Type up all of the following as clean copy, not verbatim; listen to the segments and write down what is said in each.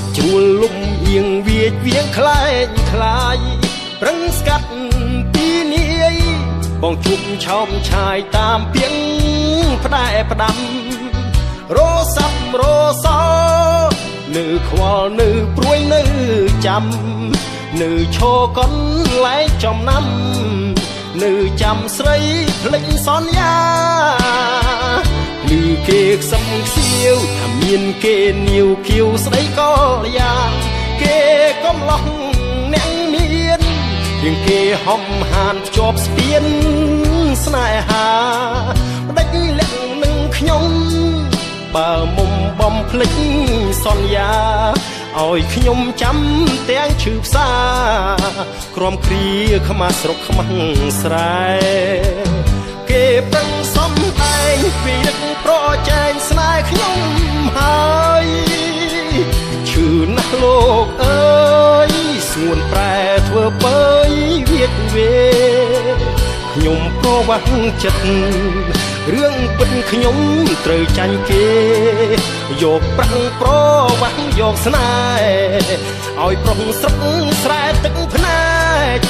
ចិត្តជ្រួលលំអៀងវាចវៀងខ្លែងខ្លាយប្រឹងស្កាត់ពីនាយបងជួបឆោមឆាយតាមពីងផ្ដែផ្ដាំរសាប់រសោនៅខ្វល់នៅព្រួយនៅចាំនៅឈរកន្លែងចំណាំនៅចាំស្រីភ្លេចសន្យាឮគេខ្សឹមខ្សៀវថាមានគេនីវគៀវស្ដីកល្យាគេកំឡោះអ្នកមានរៀងគេហំហានភ្ជាប់ស្ពានស្នេហាផ្ដេចលាក់នឹងខ្ញុំបើមុំបំភ្លេចសន្យាឲ្យខ្ញុំចាំទាំងឈឺផ្សាក្រំគ្រាខ្មាស់ស្រុកខ្មាស់ស្រែគេប្រឹងសំដែងពីរឹកប្រចែងស្នេហ៍ខ្ញុំហើយឈឺណាស់លោកអើយស្ងួនប្រែធ្វើបើយវៀតវេខ្ញុំប្រវាំងចិត្តរឿងពិតខ្ញុំត្រូវចាញ់គេយកប្រាំងប្រវាំងយកស្នេហ៍ឲ្យប្រុសស្រុកស្រែទឹកភ្នែក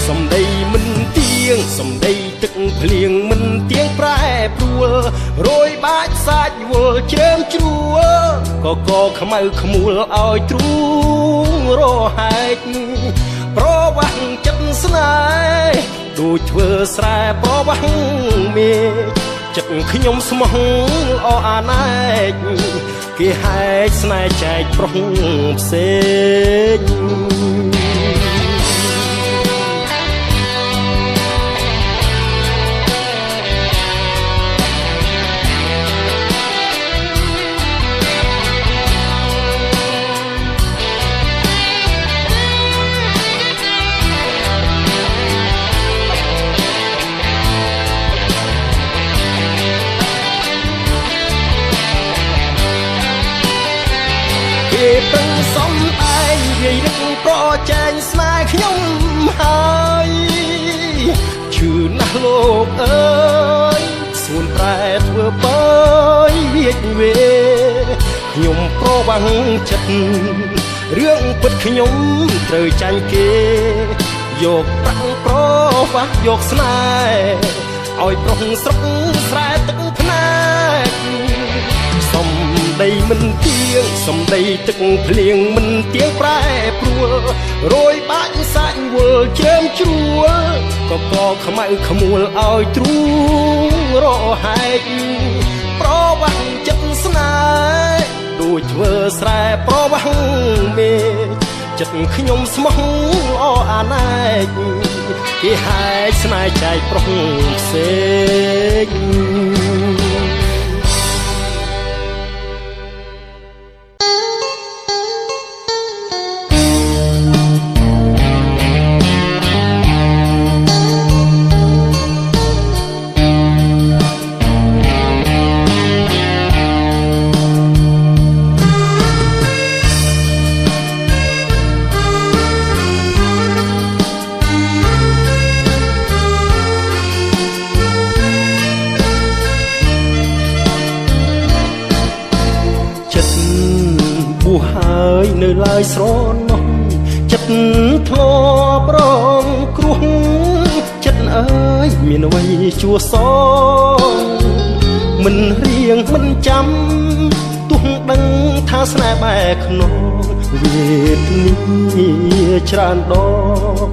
សំដីមិនទៀងសំដីទឹកភ្លៀងមិនទៀងប្រែប្រួលរយបាច់សាច់វល់ជ្រើមជ្រួលកកខ្មៅខ្មួលឲ្យទ្រូងរហែកប្រវាំងចិត្តស្នេហ៍ដូចធ្វើស្រែប្រវាំងមេចិត្តខ្ញុំស្មោះល្អអាណែកគេហែកស្នេហ៍ចែកប្រុសផ្សេងគេប្រឹងសំដែងវាយរឹកប្រចែងស្នេហ៍ខ្ញុំហើយឈឺណាស់លោកអើយស្ងួនប្រែធ្វើបើយវៀចវេខ្ញុំប្រវាំងចិត្តរឿងពិតខ្ញុំត្រូវចាញ់គេយកប្រាក់ប្រវាស់យកស្នេហ៍ឲ្យប្រុសស្រុកស្រែទឹកភ្នែកសំដីមិនទៀងសំដីទឹកភ្លៀងមិនទៀងប្រែប្រួលរយបាច់សាច់វល់ជ្រើមជ្រួលកកខ្មៅខ្មួលឲ្យទ្រូងរហែកប្រវាំងចិត្តស្នេហ៍ដូចធ្វើស្រែប្រវាំងមេចិត្តខ្ញុំស្មោះល្អអាណែកគេហែកស្នេហ៍ចែកប្រុសផ្សេងនៅឡើយស្រណោះចិត្តធ្លាប់រងគ្រោះចិត្តអើយមានអ្វីជួសងមិនរៀងមិនចាំទោះដឹងថាស្នេហ៍បែកខ្នងវេទនាច្រើនដង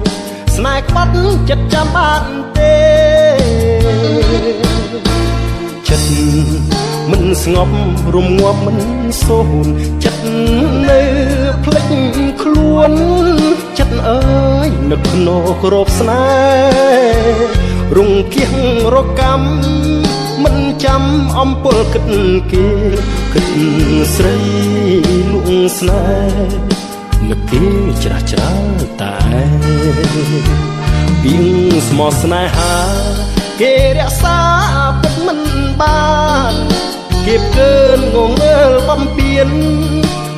ស្នេហ៍ក្បត់ចិត្តចាំបានទេចិត្តមិនស្ងប់រំងាប់មិនសូនចិត្តនៅភ្លេចខ្លួនចិត្តអើយនឹកក្នុងក្របស្នេហ៍រងគៀងរកម្មមិនចាំអំពលគិតគេគិតស្រីលួងស្នេហ៍នឹកគេច្រាស់ច្រាលតែពីងស្មោះស្នេហាគេរក្សាពិតមិនបានគេផ្កើនងងើលបំពេញ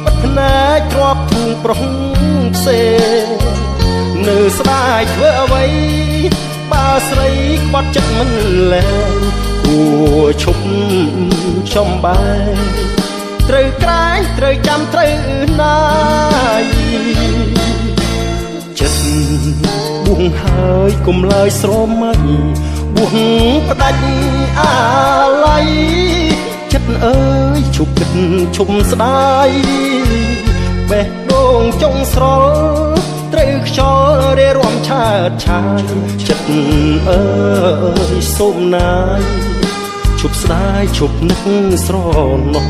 បិទភ្នែកទ្របធូងប្រុសផ្សេងនៅស្ដាយធ្វើអ្វីបើស្រីក្បត់ចិត្តមិនលែងគួរឈប់ចំបែក ត្រ ត្រូវក្រែងត្រូវចាំត្រូវណាយចិត្តបួងហើយកុំឡើយស្រមៃបួងផ្ដាច់អាល័យចិត្តអើយឈប់គិតឈប់ស្ដាយបេះដូងចុងស្រល់ត្រូវខ្យល់រេរំឆើតឆាយចិត្តអើយសូមណាយឈប់ស្ដាយឈប់នឹកស្រណោះ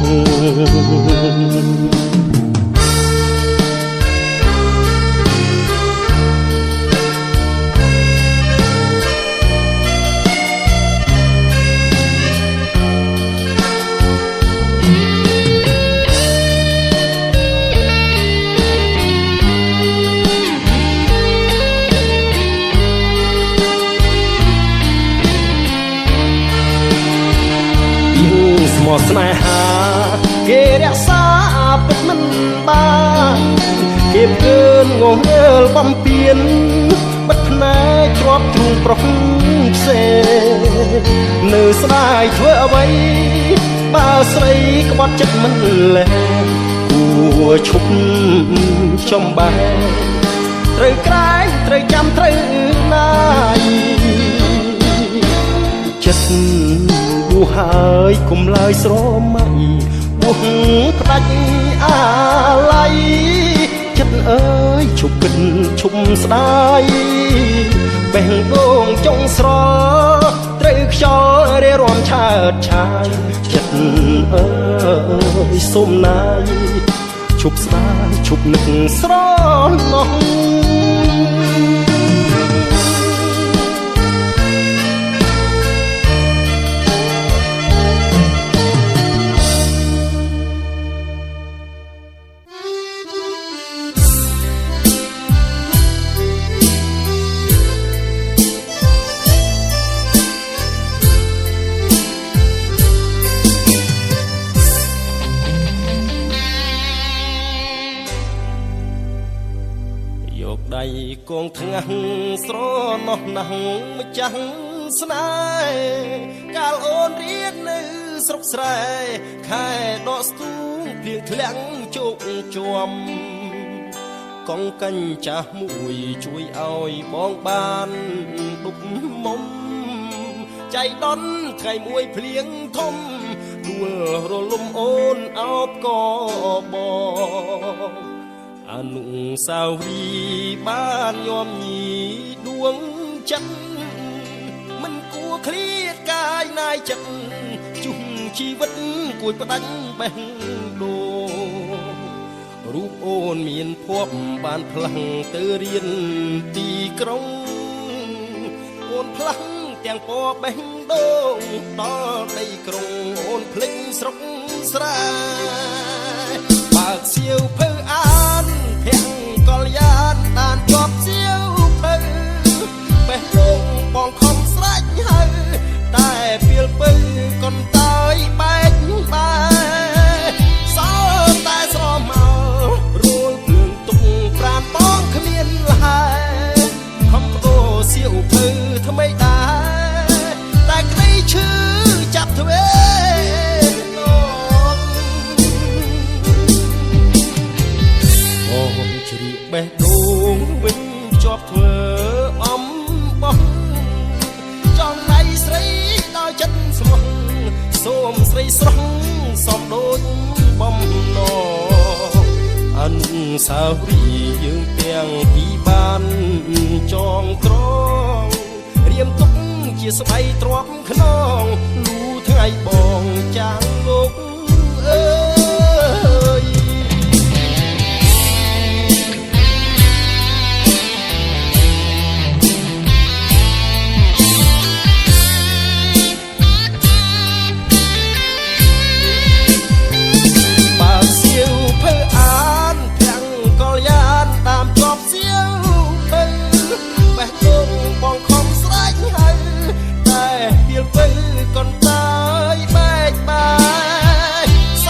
ស្មោះស្នេហាគេរក្សាពិតមិនបានគេផ្កើនងងើលបំពេញបិទភ្នែកទ្របទ្រូងប្រុសផ្សេងនៅស្ដាយធ្វើអ្វីបើស្រីក្បត់ចិត្តមិនលែគួឈប់ចំបែត្រូវក្រែងត្រូវចាំត្រូវណាយចិត្តបួហើយកុំឡើយស្រមៃបួផ្ដាច់អាល័យចិត្តអើយឈប់គិតឈប់ស្ដាយបេះដូងចុងស្រល់ត្រូវខ្យល់រេរំឆើតឆាយចិត្តអើយសូមណាយឈប់ស្ដាយឈប់នឹកស្រណោះយកដៃគងថ្ងាស់ស្រណោះណាស់ម្ចាស់ស្នេហ៍កាលអូនរៀននៅស្រុកស្រែខែដកស្ទូងភ្លៀងធ្លាក់ជោគជាំកងកញ្ចាស់មួយជួយឲ្យបងបានដប់មុំចៃដនថ្ងៃមួយភ្លៀងធំដួលរលំអូនអោបកបងអនុសាវរីយ៍បានញោមញីដួងចិត្តមិនគួរឃ្លាតកាយណាយចិត្តជុះជីវិតគួចផ្ដាច់បេះដូងរូបអូនមានភពបានផ្លាំងទៅរៀនទីក្រុងអូនផ្លាំងទាំងពណ៌បេះដូងដល់ដីក្រុងអូនភ្លេចស្រុកស្រែបើកសៀវភៅអានភាំងកល្យានដានជាប់សៀវភៅបេះដូងបងខំស្រេចហើយតែពីលពៅកន្តើយបែកបែសល់តែស្រមោលរួលភ្លើងទុកប្រានបងគ្មានលហើយខំបដូរសៀវភៅថ្មីដែរតែក្តីឈឺចាប់ទ្វេដងបងជ្រៀកបេះដូងវិញជាប់ធ្វើអំបោះចង់ដៃស្រីដល់ចិត្តស្មោះសូមស្រីស្រស់សំដូចបំណងអនុសាវរីយ៍យើងទាំងពីរបានចងក្រងរៀមទុកជាស្បៃទ្របខ្នងលូថ្ងៃបងចាងលោកអើយបើកសៀវភៅអានភាំងកល្យានតាមជាប់សៀវភៅបេះដូងបងខំស្រេចហើយតែពីលពៅកន្តើយបែកបែកស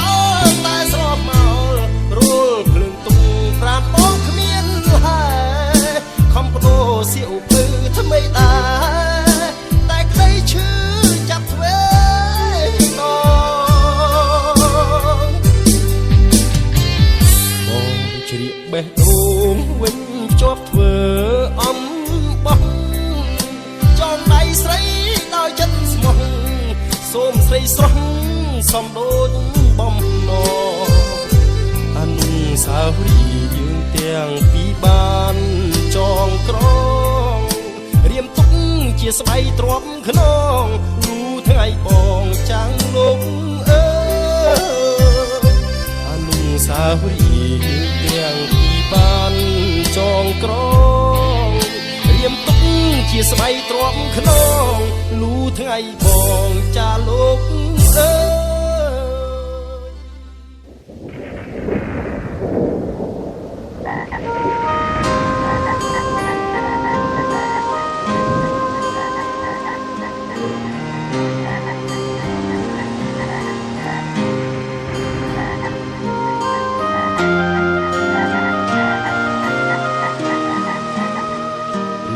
បេះដូងវិញជាប់ធ្វើអំបោះចងដៃស្រីដោយចិត្តស្មោះសូមស្រីស្រស់សំដូចបំណងអនុស្សាវរីយ៍យើងទាំងពីរបានចងក្រងរៀមទុកជាស្បៃទ្របខ្នងលូថ្ងៃបងចាំងលោកអើយអនុស្សាវរីយ៍យើងទាំងពីរបានចងក្រងរៀមទុកជាស្បៃទ្របខ្នងលូថ្ងៃបងចាលោកអើយ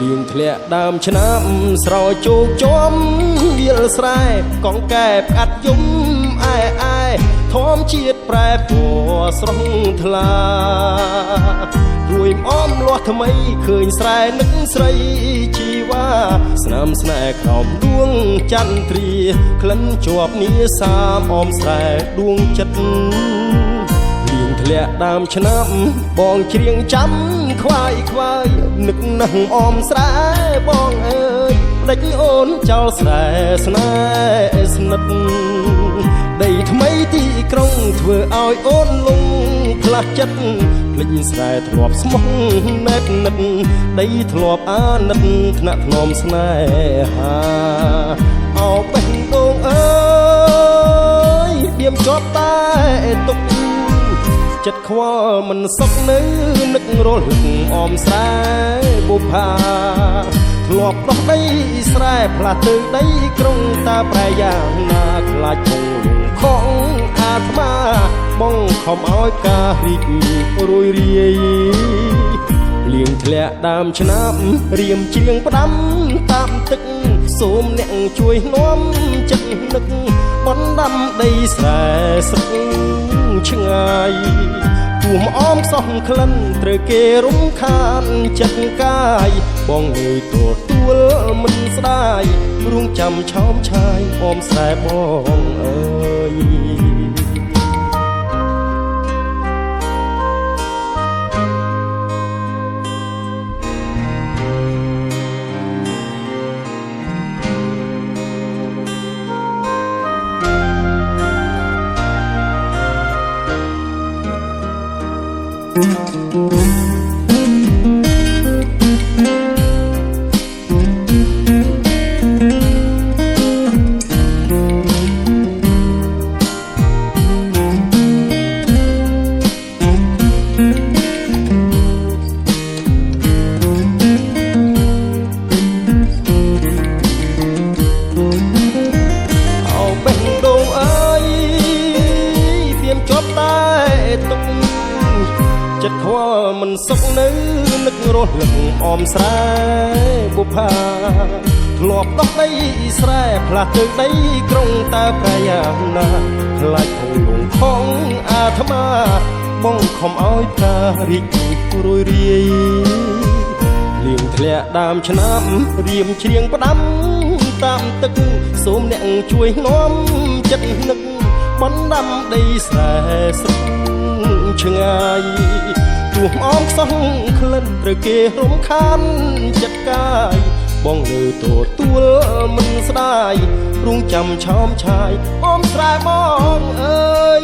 លៀងធ្លាក់ដើមឆ្នាំស្រោជោគជាំវាលស្រែកងកែបអាត់យំអែអែធម្មជាតិប្រែពណ៌ស្រស់ថ្លារួយអមលាស់ថ្មីឃើញស្រែនឹកស្រីជីវ៉ាស្នាមស្នេហ៍ក្រោមដួងចន្ទ្រាក្លិនជាប់នីសាមអមស្រែដួងចិត្ត លៀងធ្លាក់ដើមឆ្នាំបងច្រៀងចាំខ្វាយខ្វាយនឹកណាស់អមស្រែបងអើយផ្ដេចអូនចោលស្រែស្នេហ៍ស្និទ្ធដីថ្មីទីក្រុងធ្វើឲ្យអូនលងផ្លាស់ចិត្តភ្លេចស្រែធ្លាប់ស្មោះណែបនិតដីធ្លាប់អាណិតថ្នាក់ធ្នមស្នេហាអោបេះដូងអើយបៀមជាប់តែទុក ចិត្តខ្វល់មិនសុខនៅនឹករលឹកអមស្រែបុផាធ្លាប់ដោះដីស្រែផ្លាស់ទៅដីក្រុងតាប្រែយ៉ាងណាខ្លាចបងលងខងអាត្មាបងខំឲ្យការរីករួយរាយលៀងធ្លាក់ដើមឆ្នាំរៀមច្រៀងផ្ដាំតាមទឹកសូមអ្នកជួយនាំចិត្តនឹកបណ្ដាំដីស្រែស្រុកឆ្ងាយគួមអមសោះក្លិនត្រូវគេរំខានចិត្តកាយបងងើយទទួលមិនស្ដាយរួងចាំឆោមឆាយអមស្រែបងអើយ អោបេះដូងអើយៀមជាប់តែទុកចិត្តខ្វល់មិនសុខនៅនឹករលឹកអមស្រែបុផាធ្លាប់ដោះដីស្រែផ្លាស់ទៅដីក្រុងតើប្រែយ៉ាងណាខ្លាចផងលងខងអាត្មាបងខំឲ្យផ្ការីករួយរាយលៀងធ្លាក់ដើមឆ្នាំរៀមច្រៀងផ្ដាំតាមទឹកសូមអ្នកជួយនាំចិត្តនឹកបណ្ដាំដីស្រែស្រុកឆ្ងាយទោះអមខ្សោះក្លិនត្រូវគេរំខានចិត្តកាយបងនៅទទួលមិនស្ដាយរួងចាំឆោមឆាយអមស្រែបងអើយ